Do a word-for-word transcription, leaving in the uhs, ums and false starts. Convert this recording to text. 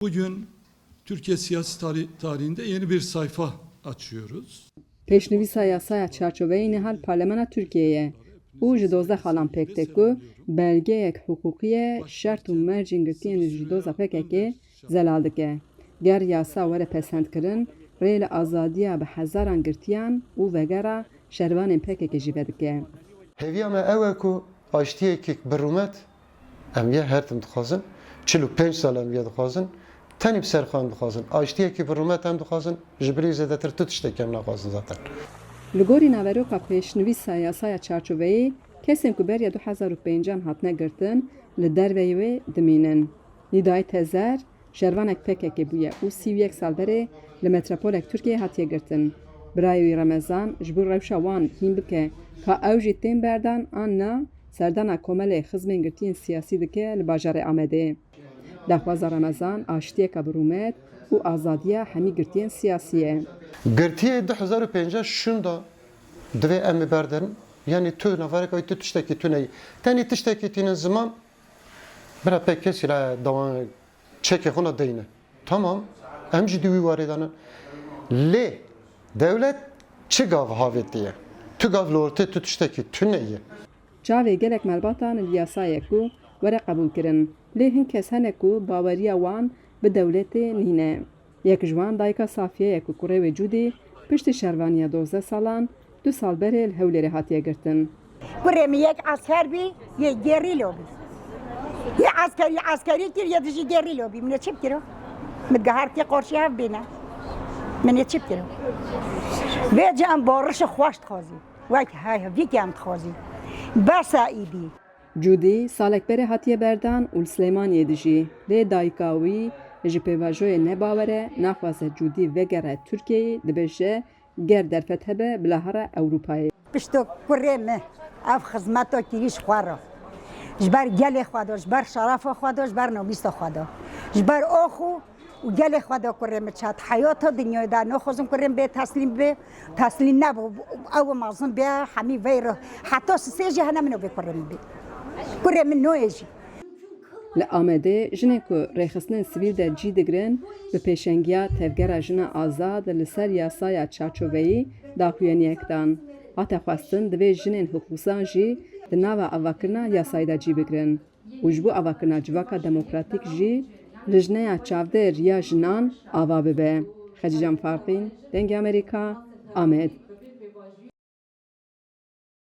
Bugün Türkiye siyasi tari- tarihinde yeni bir sayfa açıyoruz. Pêşnivîsa yasaya çarçoveyê niha li Parlemana Tirkiyeyê ye û ji dozdeh xalan pêk tê ku belgeyek hiqûqî ye, şert û mercên girtiyên ji doza P K K zelal dike. Ger yasa were pesendkirin, rê li azadiya bi hezaran girtiyan û vegera şervanên P K K jî vedike. Hêviya me ew e ku aştiyekî bi rûmet em yê her tim dixwazin, çil û pênc sal em yê dixwazin, tenê bi ser xwe em dixwazin. Aştiyekî bi rûmet em dixwazin, ji bilî zêdetir tu tiştekî em naxwazin zaten. Li gorî naveroka pêşnivîsa yasaya çarçoveyê, kesên ku beriya du hezar û pêncan hatine girtin, li derveyî wê dimînin. Nîdayê Tezer, şervanek P K K bûye û sî û yek sal berê li metropolek Tirkiyeyê hatiye girtin. Birayê wî Remezan ji bo rewşa wan hîn bike ka ew jî tên berdan an na, serdana Komelê Xizmên Girtiyên Siyasî dike li bajarê Amedê. Daxwaza Remezan aştiyeke bi rûmet û azadiya hemî girtiyên siyasî ye. Girtiyê du hezar û pêncî şûnda divê em ê berderin. Yanî tu navarek wî tu tiştekî tuneyî. Tenê tiştekî tînin ziman, bira pek kesî la dawan çekê xwe la deyne. Tamam, em jî di wî warê de ne. Lê dewlet çi gav havêtiye? Tu gav li ortê tu tiştekî tuneyî. Çavê gelek malbatan li yasayê ku were qebûlkirin, lê hin kes hene ku baweriya wan bi dewletê nîne. Yek ji wan dayika Safiye ye ku kurê wê Cûdî piştî şervaniya dozdeh salan du sal berê li Hewlêrê hatiye girtin. Kurê min yek esker bî, yê gerîlo bî. Yê eskerî eskerî kir, yê dijî gerîlo bî. Min ê çi bikiro? Min digihartiye qarşî hev bîne. Min ê çi bikiro? Vê cî em barişi xweş dixwazî. Wek hevîkî em dixwazî. Bes e îdî. Cûdî salek berê hatiye berdan û li Silêmaniyê dijî. Lê dayika wî ji pêvajoyê ne bawer e, naxwaze Cûdî vegere Tirkiyeyê, dibêje, ger derfet hebe bila here Ewropayê. Pişto kurê min ev xizmeta kirî ji xwe re. Ji ber gelê xwe de, ji ber şerefa xwe de, ji ber nomîsa xwe de. Ji ber ox û û gelê xwe de kurê min çat heyata dinyayê de naxwazim kurê min bê teslîm bê. Teslîm nebû. Ew mezin bê hemî veyro. Heta sisê jî hene min û vê kurê min bê. Kurê min noyê jî. Li Amedê jinên ku rêxistinên sivîl de cî digirin, bi pêşengiya Tevgera Jina Azad li ser yasaya çarçoveyî daxuyaniyek dan. Hate xwestin divê jinên hiqûqzan jî di nava avakirina yasayê de cî bigirin û ji bo avakirina civaka demokratîk jî lijneya çavdêr ya jinan ava bibe. Xecîcan Farqîn, Dengê Amerîka, Amed.